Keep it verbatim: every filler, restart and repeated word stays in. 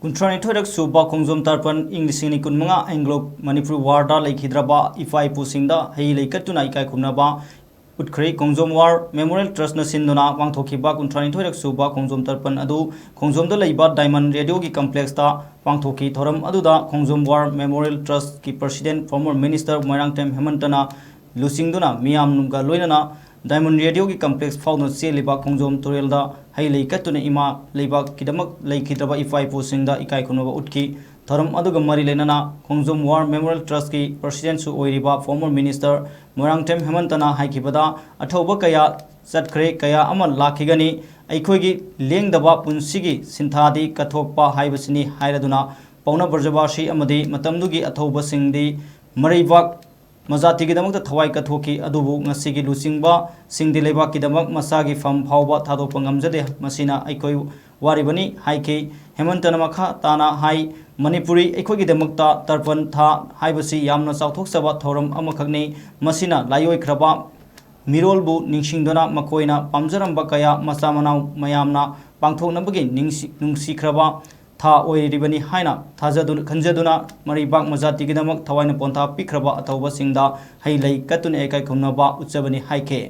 ꯀꯨꯟꯊ꯭ꯔꯥꯅꯤꯊꯣꯏꯔꯛ ꯁꯨꯕ ꯈꯣꯡꯖꯣꯝ ꯇꯔꯄꯟ ꯏꯪ ꯂꯤꯁꯤꯡ ꯑꯅꯤ ꯀꯨꯟꯃꯉꯥ ꯑꯦꯡꯒ꯭ꯂꯣ ꯃꯅꯤꯄꯨꯔꯤ ꯋꯥꯔꯗ ꯂꯩꯈꯤꯗ꯭ꯔꯕ ꯏꯄꯥ ꯏꯄꯨꯁꯤꯡꯗ ꯍꯩ ꯂꯩ ꯀꯠꯇꯨꯅ ꯏꯀꯥꯏ ꯈꯨꯝꯅꯕ ꯎꯠꯈ꯭ꯔꯦ꯫ ꯈꯣꯡꯖꯣꯝ ꯋꯥꯔ ꯃꯦꯃꯣꯔꯤꯌꯦꯜ ꯇ꯭ꯔꯁꯅ ꯁꯤꯟꯗꯨꯅ ꯄꯥꯡꯊꯣꯛꯈꯤꯕ ꯀꯨꯟꯊ꯭ꯔꯥꯅꯤꯊꯣꯏꯔꯛ ꯁꯨꯕ ꯈꯣꯡꯖꯣꯝ ꯇꯔꯄꯟ ꯑꯗꯨ ꯈꯣꯡꯖꯣꯝꯗ ꯂꯩꯕ ꯗꯥꯏꯃꯟ ꯔꯦꯗꯤꯑꯣꯒꯤ ꯀꯝꯄ꯭ꯂꯦꯛꯁꯇ ꯄꯥꯡꯊꯣꯛꯈꯤ꯫ ꯊꯧꯔꯝ ꯑꯗꯨꯗ ꯈꯣꯡꯖꯣꯝ ꯋꯥꯔ ꯃꯦꯃꯣꯔꯤꯌꯦꯜ ꯇ꯭ꯔꯁꯀꯤ ꯄ꯭ꯔꯁꯤꯗꯦꯟ, ꯐꯣꯔꯃꯔ ꯃꯤꯅꯤꯁꯇꯔ ꯃꯣꯏꯔꯥꯡꯊꯦꯝ ꯍꯦꯃꯟꯇꯅ ꯂꯨꯆꯤꯡꯗꯨꯅ ꯃꯤꯌꯥꯝꯒ ꯂꯣꯏꯅꯅ ꯗꯥꯏꯃꯟ ꯔꯦꯗꯤꯑꯣꯒꯤ ꯀꯝꯄ꯭ꯂꯦꯛꯁ ꯐꯥꯎꯗꯨꯅ ꯆꯦꯜꯂꯤꯕ ꯈꯣꯡꯖꯣꯝ ꯇꯨꯔꯦꯜꯗ ꯍꯩ ꯂꯩ ꯀꯠꯇꯨꯅ ꯏꯃꯥ ꯂꯩꯕꯥꯛꯀꯤꯗꯃꯛ ꯂꯩꯈꯤꯗ꯭ꯔꯕ ꯏꯄꯥ ꯏꯄꯨꯁꯤꯡꯗ ꯏꯀꯥꯏ ꯈꯨꯝꯅꯕ ꯎꯠꯈꯤ꯫ ꯊꯧꯔꯝ ꯑꯗꯨꯒ ꯃꯔꯤ ꯂꯩꯅꯅ ꯈꯣꯡꯖꯣꯝ ꯋꯥꯔ ꯃꯦꯃꯣꯔꯤꯌꯦꯜ ꯇ꯭ꯔꯁꯀꯤ ꯄ꯭ꯔꯁꯤꯗꯦꯟꯁꯨ ꯑꯣꯏꯔꯤꯕ ꯐꯣꯔꯃꯔ ꯃꯤꯅꯤꯁꯇꯔ ꯃꯣꯏꯔꯥꯡꯊꯦꯝ ꯍꯦꯃꯟꯇꯅ ꯍꯥꯏꯈꯤꯕꯗ, ꯑꯊꯧꯕ ꯀꯌꯥ ꯆꯠꯈ꯭ꯔꯦ, ꯀꯌꯥ ꯑꯃ ꯂꯥꯛꯈꯤꯒꯅꯤ, ꯑꯩꯈꯣꯏꯒꯤ ꯂꯦꯡꯗꯕ ꯄꯨꯟꯁꯤꯒꯤ ꯁꯤꯟꯊꯥꯗꯤ ꯀꯠꯊꯣꯛꯄ ꯍꯥꯏꯕꯁꯤꯅꯤ ꯍꯥꯏꯔꯗꯨꯅ, ꯄꯥꯎꯅꯥ ꯕ꯭ꯔꯖꯕꯥꯁꯤ ꯑꯃꯗꯤ ꯃꯇꯝꯗꯨꯒꯤ ꯑꯊꯧꯕꯁꯤꯡꯗꯤ ꯃꯔꯩꯕꯥꯛ ꯃꯖꯥꯇꯤꯒꯤꯗꯃꯛꯇ ꯊꯋꯥꯏ ꯀꯠꯊꯣꯛꯈꯤ꯫ ꯑꯗꯨꯕꯨ ꯉꯁꯤꯒꯤ ꯂꯨꯆꯤꯡꯕꯁꯤꯡꯗꯤ ꯂꯩꯕꯥꯛꯀꯤꯗꯃꯛ ꯃꯁꯥꯒꯤ ꯐꯝ ꯐꯥꯎꯕ ꯊꯥꯗꯣꯛꯄ ꯉꯝꯖꯗꯦ꯫ ꯃꯁꯤꯅ ꯑꯩꯈꯣꯏ ꯋꯥꯔꯤꯕꯅꯤ ꯍꯥꯏꯈꯤ꯫ ꯍꯦꯃꯟꯇꯅ ꯃꯈꯥ ꯇꯥꯅ ꯍꯥꯏ, ꯃꯅꯤꯄꯨꯔꯤ ꯑꯩꯈꯣꯏꯒꯤꯗꯃꯛꯇ ꯇꯔꯄꯟ ꯊꯥ ꯍꯥꯏꯕꯁꯤ ꯌꯥꯝꯅ ꯆꯥꯎꯊꯣꯛꯆꯕ ꯊꯧꯔꯝ ꯑꯃꯈꯛꯅꯤ꯫ ꯃꯁꯤꯅ ꯂꯥꯏꯑꯣꯏꯈ꯭ꯔꯕ ꯃꯤꯔꯣꯜꯕꯨ ꯅꯤꯡꯁꯤꯡꯗꯨꯅ ꯃꯈꯣꯏꯅ ꯄꯥꯝꯖꯔꯝꯕ ꯀꯌꯥ ꯃꯆꯥ ꯃꯅꯥꯎ ꯃꯌꯥꯝꯅ ꯄꯥꯡꯊꯣꯛꯅꯕꯒꯤ ꯅꯤꯡꯁꯤ-, ꯅꯨꯡꯁꯤꯈ꯭ꯔꯕ ꯊꯥ ꯑꯣꯏꯔꯤꯕꯅꯤ ꯍꯥꯏꯅ ꯊꯥꯖꯗꯨꯅ, ꯈꯟꯖꯗꯨꯅ ꯃꯔꯩꯕꯥꯛ ꯃꯖꯥꯇꯤꯒꯤꯗꯃꯛ ꯊꯋꯥꯏꯅ ꯄꯣꯟꯊꯥ ꯄꯤꯈ꯭ꯔꯕ ꯑꯊꯧꯕꯁꯤꯡꯗ ꯍꯩ ꯂꯩ ꯀꯠꯇꯨꯅ ꯏꯀꯥꯏ ꯈꯨꯝꯅꯕ ꯎꯠꯆꯕꯅꯤ ꯍꯥꯏꯈꯤ꯫